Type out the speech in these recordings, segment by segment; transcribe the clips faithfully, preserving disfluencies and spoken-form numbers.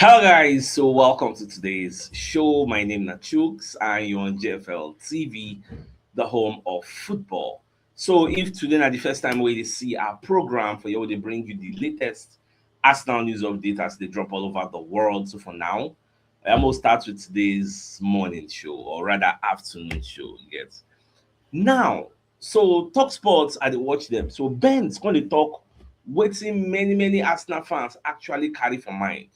Hello guys, so welcome to today's show. My name na Chuks and you're on J F L T V, the home of football. So if today na the first time wey you see our program, for here we dey bring you the latest Arsenal news update as they drop all over the world. So for now, I almost start with today's morning show, or rather afternoon show, you get. Now, so talk sports, I dey watch them. So Benz come dey talk wetin many many Arsenal fans actually carry for mind.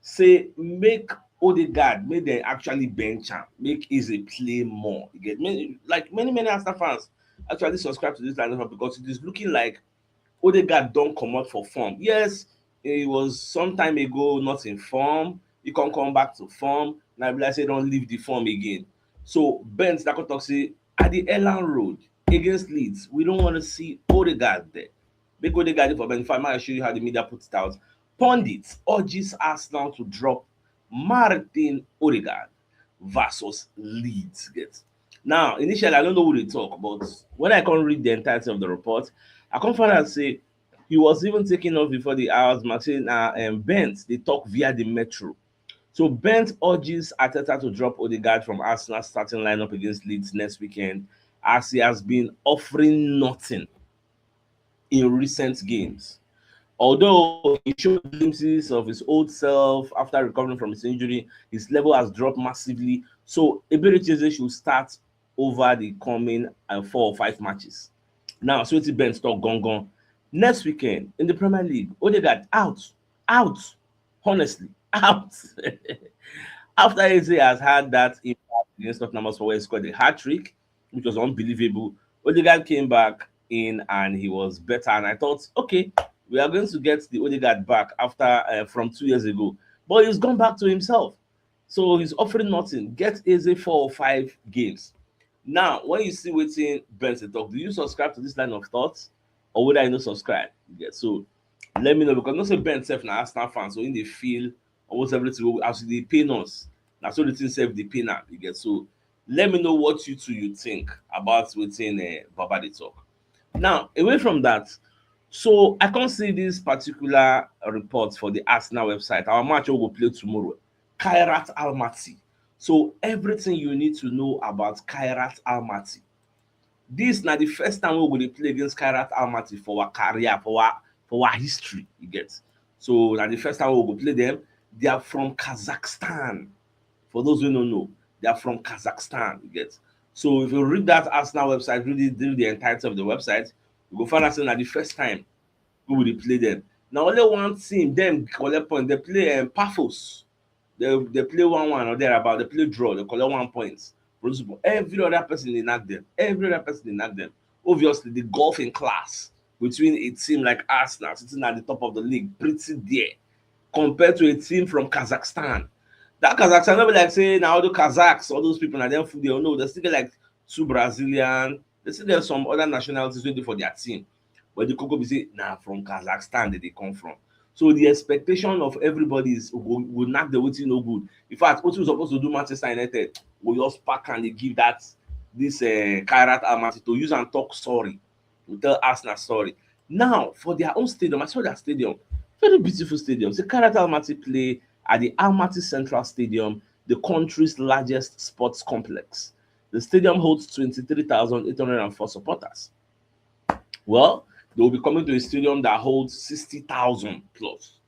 Say make Odegaard, make dem actually bench am, make Eze play more. You get many, like many many Arsenal fans actually subscribe to this line of, because it is looking like Odegaard don comot for form. Yes, he was some time ago not in form. He come come back to form. Now be like say he don leave the form again. So Benz Dako talk say at the Elland Road against Leeds, we don't want to see Odegaard there. Make Odegaard for bench. In fact, make I show you how the media put it out. Pundit urges Arsenal to drop Martin Odegaard versus Leeds. Get. Now, initially, I don't know who they talk, but when I can't read the entirety of the report, I can't find out say he was even taken off before the hours. Martin uh, and Bent, they talk via the metro. So Bent urges Arteta to drop Odegaard from Arsenal starting lineup against Leeds next weekend, as he has been offering nothing in recent games. Although he showed glimpses of his old self after recovering from his injury, his level has dropped massively. So Eberechi Eze should start over the coming uh, four or five matches. Now, so it's Bent talk gone gone. Next weekend in the Premier League, Odegaard out, out, honestly, out. After Eze has had that impact against Tottenham Hotspur, where he scored a hat trick, which was unbelievable. Odegaard came back in and he was better. And I thought, okay, we are going to get the Odegaard back after uh, from two years ago. But he's gone back to himself. So he's offering nothing. Get Eze four or five games. Now, when you see wetin Bent dey talk, do you subscribe to this line of thoughts, or whether you no subscribe? You get. So let me know, because no say Bent sef na Arsenal fan, so he dey feel almost everything wey we, as e dey pain us, na so the thing sef dey pain am. You get. So let me know what you two you think about wetin uh, Baba dey talk. Now, away from that, so I can't see this particular report for the Arsenal website. Our match wey we go play tomorrow, Kairat Almaty. So everything you need to know about Kairat Almaty. This na the first time we go dey play against Kairat Almaty for our career, for our for our history. You get. So na the first time we go play them. They are from Kazakhstan. For those who don't know, they are from Kazakhstan. You get. So if you read that Arsenal website, read it, read the entirety of the website, you go find out say na the first time we will play them. Now only one team, them collect point. They play um, Paphos. They they play one one or thereabout. They play draw. They collect one point. Principle. Every other person dey knack them. Every other person dey knack them. Obviously, the golf in class between a team like Arsenal sitting at the top of the league, pretty there, compared to a team from Kazakhstan. That Kazakhstan, no be like say now all the Kazakhs, all those people, now them food they don't know. They still get like two Brazilian. They still get some other nationalities waiting for their team. But the Coco be say, nah, from Kazakhstan that they come from. So the expectation of everybody is we will knock the waiting no good. In fact, what we're supposed to do, Manchester United, we just pack and they give that this uh, Kairat Almaty to use and talk sorry. We tell Arsenal sorry. Now, for their own stadium, I saw their stadium, very beautiful stadium. The Kairat Almaty play at the Almaty Central Stadium, the country's largest sports complex. The stadium holds twenty-three thousand eight hundred and four supporters. Well, they will be coming to a stadium that holds sixty thousand plus.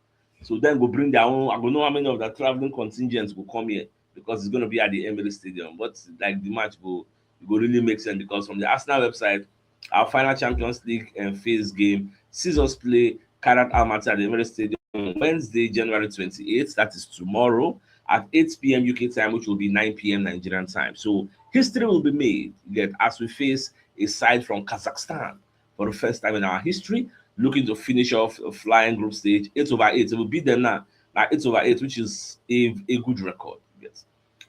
So then go bring their own. I don't know how many of the traveling contingents will come here because it's going to be at the Emirates Stadium. But like the match go, it go really make sense because from the Arsenal website, our final Champions League and phase game sees us play Kairat Almaty at the Emirates Stadium on Wednesday, January twenty-eighth. That is tomorrow at eight p m U K time, which will be nine p m Nigerian time. So history will be made yet as we face a side from Kazakhstan for the first time in our history, looking to finish off a flying group stage eight over eight. It will beat them now, now eight over eight, which is a, a good record. Yes.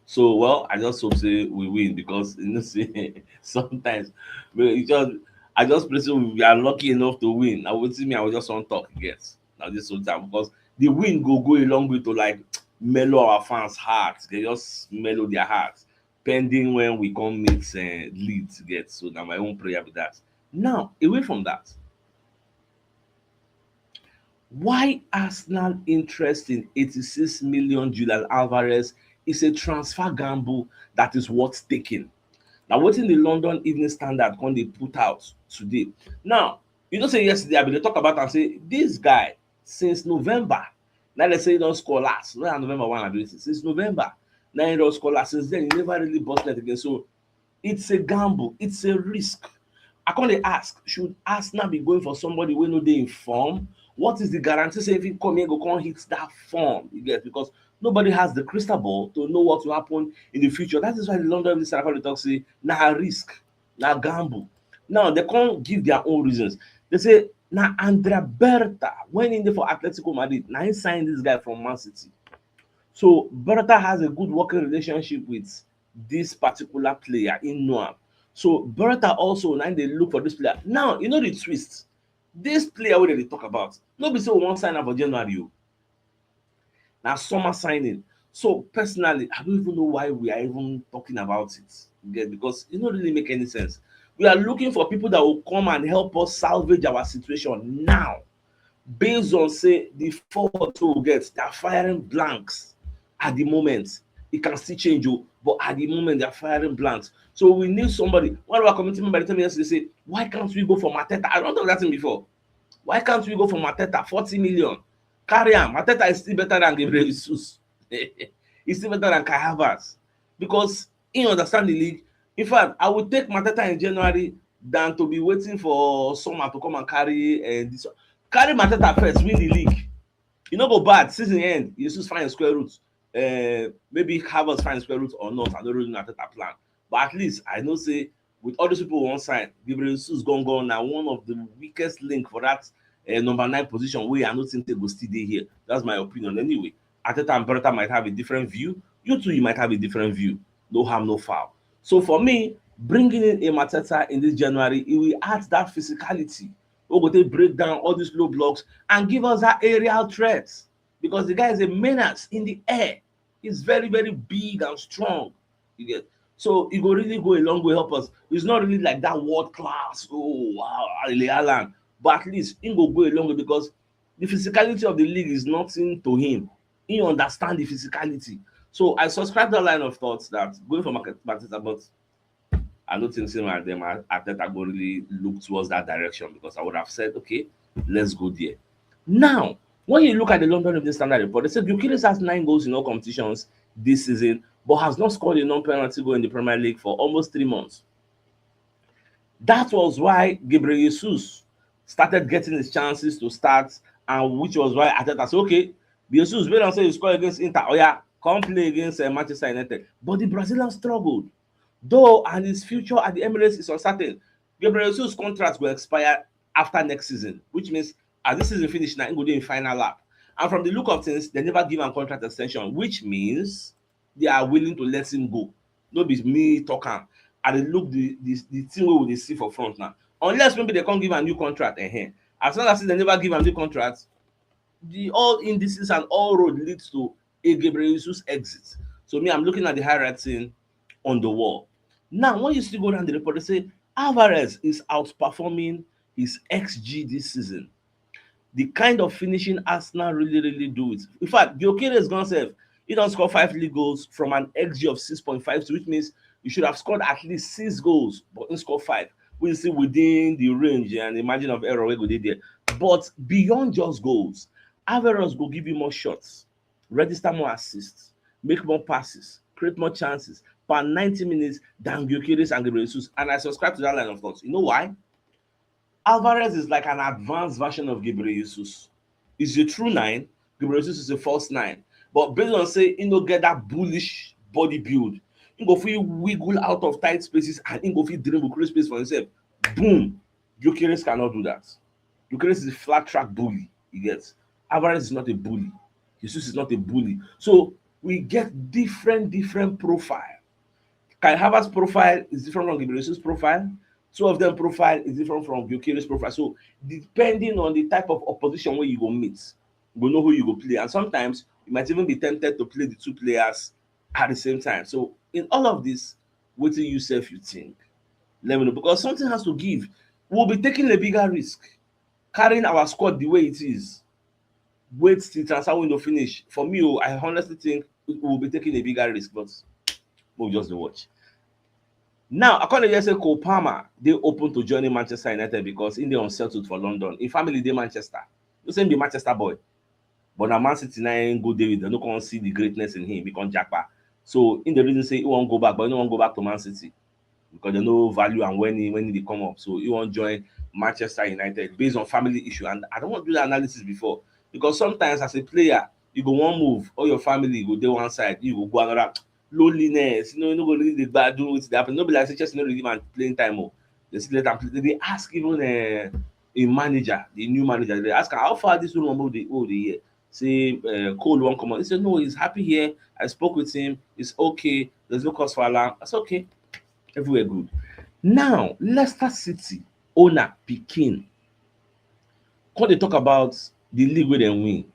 So well, I just hope say we win because you know say sometimes well, you just I just pray say we are lucky enough to win. I will see me, I will just want talk, yes. Now this whole time because the win go go a long way to like mellow our fans' hearts. They just mellow their hearts. Pending when we come meet uh, Leeds get. So now my own prayer be that. Now, away from that, Why Arsenal interest in eighty-six million Julian Alvarez is a transfer gamble that is worth taking. Now, what in the London Evening Standard can they put out today? Now, you know, say yesterday, I been talk about and say this guy since November. Now they say he don't score last. Well, November one, I believe. Since November, now he don't score last. Since then, he never really busted again. So it's a gamble, it's a risk. I can't ask, should Arsenal be going for somebody when no they inform? What is the guarantee say if he come here, go come hit that form? You get, because nobody has the crystal ball to know what will happen in the future. That is why the London Evening Standard talk say na risk, na gamble. Now they can't give their own reasons. They say na Andrea Berta, when in there for Atletico Madrid, now he signed this guy from Man City. So Berta has a good working relationship with this particular player in Noam. So Berta also now they look for this player. Now, you know the twist. This player we they talk about, no be so one sign up for January. Oh. Now summer signing. So personally, I don't even know why we are even talking about it. You get, because it don't really make any sense. We are looking for people that will come and help us salvage our situation now. Based on say the forward to get, they're firing blanks at the moment. It can still change you, oh, but at the moment they're firing blanks. So we need somebody. One of our committee members tell me yesterday, say, why can't we go for Mateta? I don't know that thing before. Why can't we go for Mateta? Forty million. Carry him. Mateta is still better than Gabriel Jesus. He's still better than Kai Havertz because he understand the league. In fact, I will take Mateta in January than to be waiting for summer to come and carry uh, this one. Carry Mateta first, win the league. You know, go bad season end. You just find a square root. Uh, maybe Havertz find square root or not. I don't really know Mateta plan. But at least I know say with all these people on sign, Gabriel Jesus gone gone now one of the weakest link for that uh, number nine position. Where I don't think they go still there here. That's my opinion anyway. Ateta and Berta might have a different view. You too, you might have a different view. No harm, no foul. So for me, bringing in a Mateta in this January, it will add that physicality. We're going to break down all these low blocks and give us that aerial threat because the guy is a menace in the air. He's very, very big and strong. You get, so he go really go a long way help us. It's not really like that world class. Oh wow, Ali Alan. But at least he go go a long way because the physicality of the league is nothing to him. He understand the physicality. So I subscribe that line of thoughts that going for Mateta, but I don't think say my them Arteta go really look towards that direction because I would have said, okay, let's go there. Now, when you look at the London Evening Standard report, they said Gyökeres has nine goals in all competitions this season, but has not scored a non-penalty goal in the Premier League for almost three months. That was why Gabriel Jesus started getting his chances to start, and which was why Arteta said, okay, Jesus, when I say you score against Inter, oh yeah, come play against uh, Manchester United. But the Brazilian struggled, though, and his future at the Emirates is uncertain. Gabriel Jesus' contract will expire after next season, which means as this season finish now, he go dey in final lap. And from the look of things, they never give am contract extension, which means they are willing to let him go. No be me talk am. I dey look the the the thing wey we dey see for front now. Unless maybe they come give am new contract, eh. As long as they never give am new contract, the all indices and all road leads to a Gabriel Jesus exit. So me, I'm looking at the high writing on the wall. Now, when you still go down the report, they say Alvarez is outperforming his X G this season. The kind of finishing Arsenal really, really do it. In fact, Gyökeres gone sef, he don score five league goals from an X G of six point five two, which means you should have scored at least six goals, but he scored five, which is still within the range and the margin of error wey go dey there. But beyond just goals, Alvarez go give you more shots, register more assists, make more passes, create more chances per ninety minutes than Gyökeres and Gabriel Jesus. And I subscribe to that line of thought. You know why? Alvarez is like an advanced version of Gabriel Jesus. He's a true nine. Gabriel Jesus is a false nine. But based on say he no get that bullish body build, he go fit wiggle out of tight spaces and he go fit dribble, create space for himself. Boom. Gyökeres cannot do that. Gyökeres is a flat track bully. He gets. Alvarez is not a bully. Jesus is not a bully. So we get different, different profile. Kai Havertz profile is different from Gabriel Jesus profile. Two of them profile is different from Gyökeres profile. So depending on the type of opposition where you go meet, you go know who you go play. And sometimes you might even be tempted to play the two players at the same time. So in all of this, what do you self you think? Let me know, because something has to give. We'll be taking a bigger risk, carrying our squad the way it is. wait till transfer window finish. For me, oh, I honestly think we will be taking a bigger risk, but we'll just dey watch. Now, I can't just say Cole Palmer dey open to joining Manchester United because he dey unsettled for London. Him family dey Manchester. You say him be Manchester boy, but na Man City na him go dey with. Dem no come see the greatness in him. He come japa. So in the reason say he wan go back, but he no wan go back to Man City because dem no value am when he when he dey come up. So he wan join Manchester United based on family issue. And I don't want to do that analysis before because sometimes as a player, you go one move, all your family go dey one side, you go go another. Loneliness, you know, you no go really dey gbadun wetin dey happen. No be like say Chelsea no really give am playing time o. Dem still let am play. Dem dey ask even uh, a manager, the new manager, dem dey ask am how far this role dey old a year. Say uh, Cole wan comot. He say no, he's happy here. I spoke with him. It's okay. There's no cause for alarm. That's okay. Everywhere good. Now, Leicester City owner pikin come dey talk about the league wey dem win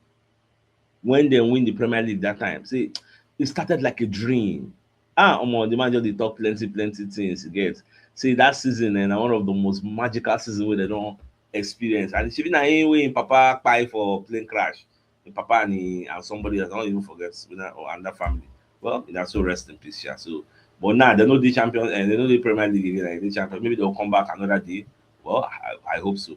when dem win the Premier League that time. Say it started like a dream. Ah, omo, the man just dey talk plenty, plenty things. You get say that season and eh, one of the most magical season wey dem don experience. And shebi na him wey him papa kpai for plane crash. Him papa and him and somebody else, I don't even forget, or another family. Well, he also rest in peace, yeah. So, but now they know the champion and they know the Premier League again, like the champion. Maybe they'll come back another day. Well, I, I hope so.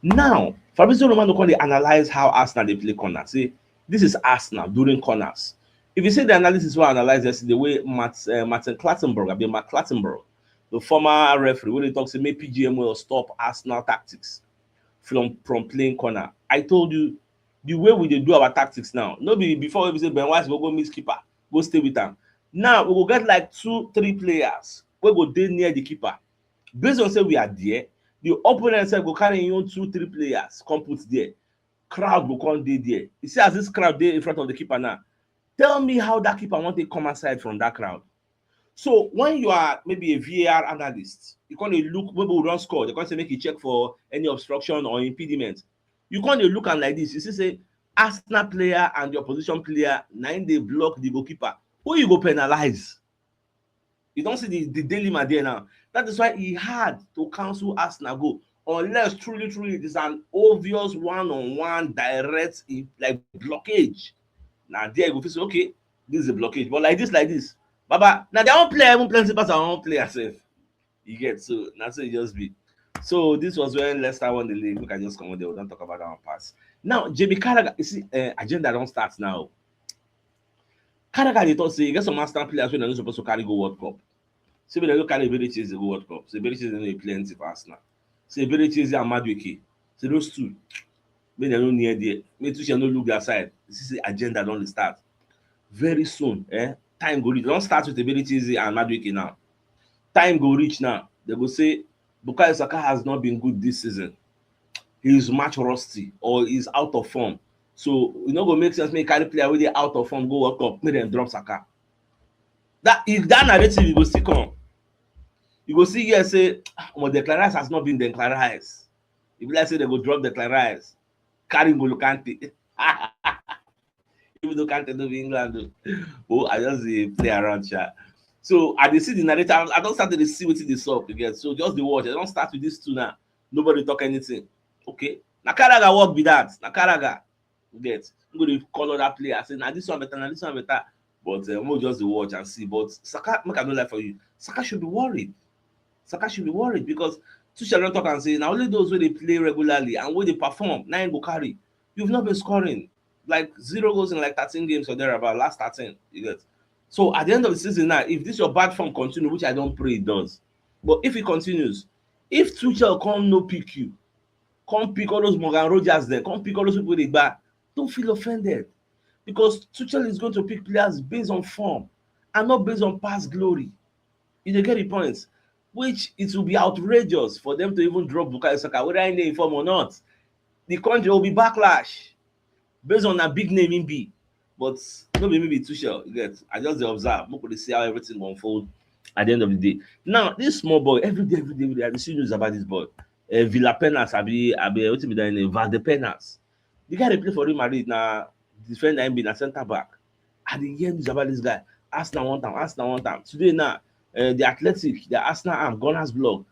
Now, Fabrizio Romano come dey analyze how Arsenal dey play corner. Say this is Arsenal during corners. If you see the analysis we analyze yesterday, the way Matt, uh, Martin Clattenburg, I mean Matt Clattenburg, the former referee, wey dey talk say make P G M O stop Arsenal tactics from from playing corner. I told you the way we dey do our tactics now. No be before we say Ben White go go meet keeper, go stay with am. Now we go get like two, three players wey go dey near the keeper. Based on say we are there, the opponent sef go carry him own two, three players come put there. Crowd go come dey there. You see as this crowd dey in front of the keeper now. Tell me how that keeper wan take come outside from that crowd. So when you are maybe a V A R analyst, you come dey look, maybe we don score, dem come say make you check for any obstruction or impediment. You come dey look am like this, you see say Arsenal player and the opposition player na im dey block the goalkeeper. Who you go penalize? You don see the, the dilemma there now. That is why e hard to cancel Arsenal goal unless truly, truly it is an obvious one-on-one direct, like, blockage. Now there you go feel say, okay, this is a blockage. But like this, like this, Baba, now their own player even plenty pass our own player sef. You get, so na so e just be. So this was when Leicester won the league. Make I just comot there. We don talk about that one pass. Now, Jamie Carragher, you see, uh, agenda don start now. Carragher dey talk say e get some Arsenal players wey dem no suppose to carry go World Cup. Say make dem no carry Eberechi Eze go World Cup. Say Eberechi Eze no dey play anything for Arsenal. Say Eberechi Eze and Madueke, say those two, make dem no near there. Make Tuchel no look their side. You see say agenda don dey start. Very soon, eh, time go reach. Dem don start with Eberechi Eze and Madueke now. Time go reach now. Dem go say Bukayo Saka has not been good this season. He is match rusty or he is out of form. So e no go make sense make you carry player wey dey out of form go World Cup, make dem drop Saka. That, if that narrative, you go still come. You go see here say, ah, omo, Declan Rice has not been Declan Rice. E be like say dem go drop Declan Rice, carry N'Golo Kante. Even though Kante no be England o. Oh, I just dey play around, sha. So I dey see the narrative. I, I don start to dey see wetin dey sup again. So just dey watch. I don start with these two now. Nobody talk anything. Okay. Na Carragher work be that. Na Carragher. You get. I'm going to call other player. I say, na this one better, na this one better. But uh, we'll just dey watch and see. But Saka, make I no lie for you, Saka should be worried. Saka should be worried because Tuchel don talk and say na only those wey dey play regularly and wey dey perform na im go carry. You've not been scoring, like, zero goals in like thirteen games or thereabout, last thirteen. You get. So at the end of the season now, if this your bad form continue, which I don't pray it does, but if it continues, if Tuchel come no pick you, come pick all those Morgan Rogers there, come pick all those people they buy, don't feel offended because Tuchel is going to pick players based on form and not based on past glory. You dey get the point? Which it will be outrageous for them to even drop Bukayo Saka, whether in dey inform or not. The country will be backlash based on a big name in be. But no be me be Tuchel, you get. I just dey observe. Make we dey see how everything go unfold at the end of the day. Now, this small boy, every day, every day, every day, I dey see news about this boy. Uh, Villa Penas, abi, abi, wetin be that name? Valdepenas. The guy dey play for Real Madrid na defender, him be na center back. I dey hear news about this guy. Arsenal want am, Arsenal want am. Today now, uh, the Athletic, the Arsenal arm, Gunners blog.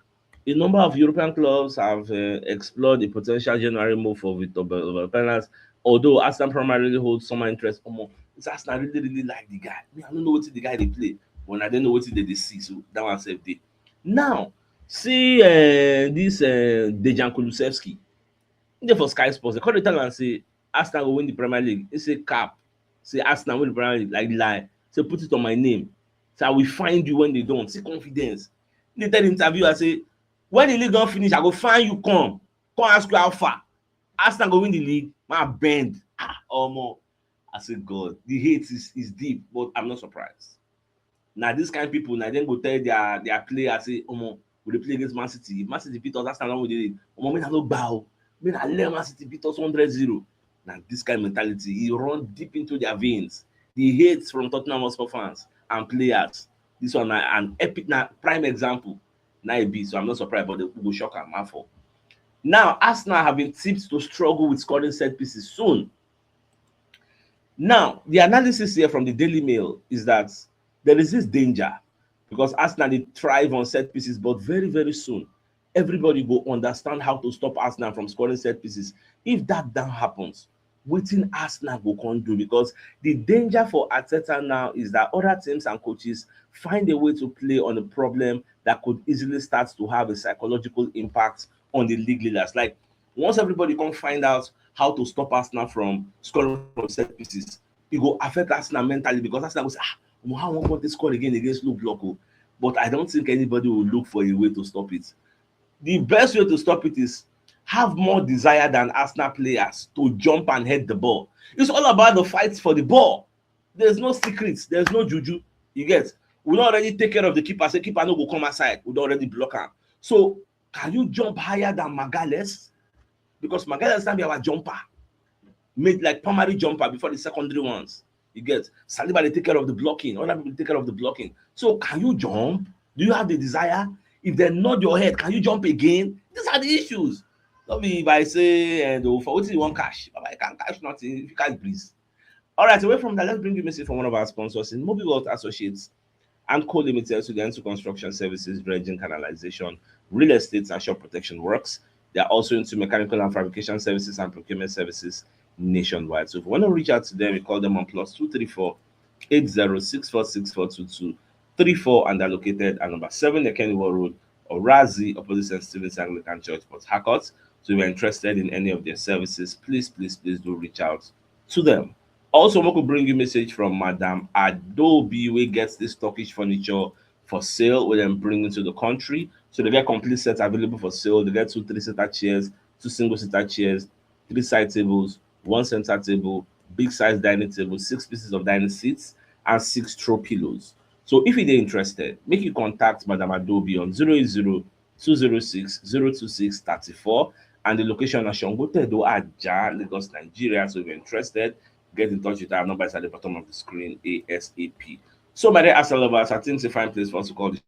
A number of European clubs have uh, explored the potential January move for Victor Valdepeñas, although Arsenal primarily holds some interest. Omo, this Arsenal really, really like the guy. Me, I don't know what the guy they play, but I don't know what they, they see. So that one said they. Now, see uh, this uh, Dejan Kulusevski. They for Sky Sports. They call the tell and say Arsenal will win the Premier League. He say cap. Say Arsenal win the Premier League. Like lie. Say put it on my name. So I will find you when they don't. See confidence. They tell the interviewer say when the league don't finish, I go find you. Come, come ask you how far. Arsenal go win the league. My bend. Ah, omo. I say God, the hate is, is deep, but I'm not surprised. Now this kind of people, now then go tell their their player say, omo, we dey play against Man City. If Man City beat us, that's not we did it. Omo, me I no bow. Me I let Man City beat us hundred zero. Now this kind of mentality, he run deep into their veins. The hate from Tottenham Hotspur fans and players. This one na an epic, na prime example. Now it be, so I'm not surprised, but they go shock am for. Now Arsenal have been tipped to struggle with scoring set pieces soon. Now the analysis here from the Daily Mail is that there is this danger because Arsenal they thrive on set pieces, but very very soon everybody go understand how to stop Arsenal from scoring set pieces. If that then happens, wetin Arsenal go come do? Because the danger for Arteta now is that other teams and coaches find a way to play on a problem that could easily start to have a psychological impact on the league leaders. Like once everybody come find out how to stop Arsenal from scoring from set pieces, it go affect Arsenal mentally because Arsenal will say, ah, how I want to score again against low block. Oh. But I don't think anybody will look for a way to stop it. The best way to stop it is have more desire than Arsenal players to jump and head the ball. It's all about the fight for the ball. There's no secrets. There's no juju. You get? We don't already take care of the keeper. Say keeper no go come aside. We don't already block him. So can you jump higher than Magalhaes? Because Magalhaes can be our jumper. Made like primary jumper before the secondary ones. You get? Saliba they take care of the blocking. Other people take care of the blocking. So can you jump? Do you have the desire? If they nod your head, can you jump again? These are the issues. Don't be if I say and oh, for what you want cash. But I can't cash nothing. If you can't please. All right, away from that, let's bring you message from one of our sponsors in Mobile World Associates and Co Limited to the end to construction services, dredging, canalization, real estate, and shop protection works. They are also into mechanical and fabrication services and procurement services nationwide. So if you want to reach out to them, you call them on plus two three four eight zero six four six four two two three four, and they're located at number seven Ekeniwo Road, Orazi, opposite St. Stephen's Anglican Church, Port Harcourt. So if you're interested in any of their services, please, please, please do reach out to them. Also, we could bring you message from Madam Adobe, who gets this Turkish furniture for sale, where them bring into the country. So they get complete sets available for sale. They get two three-seater chairs, two single-seater chairs, three side tables, one center table, big size dining table, six pieces of dining seats, and six throw pillows. So if you're interested, make you contact Madam Adobe on zero eight zero two zero six zero two six thirty-four, and the location of Shongotedo Aja, Lagos, Nigeria. So if you're interested, get in touch with our number is at the bottom of the screen ASAP. So my dear Arsenal lovers, I think it's a fine place for us to call the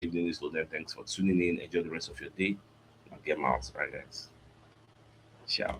evening is. So then thanks for tuning in. Enjoy the rest of your day. And get out, right guys. Ciao.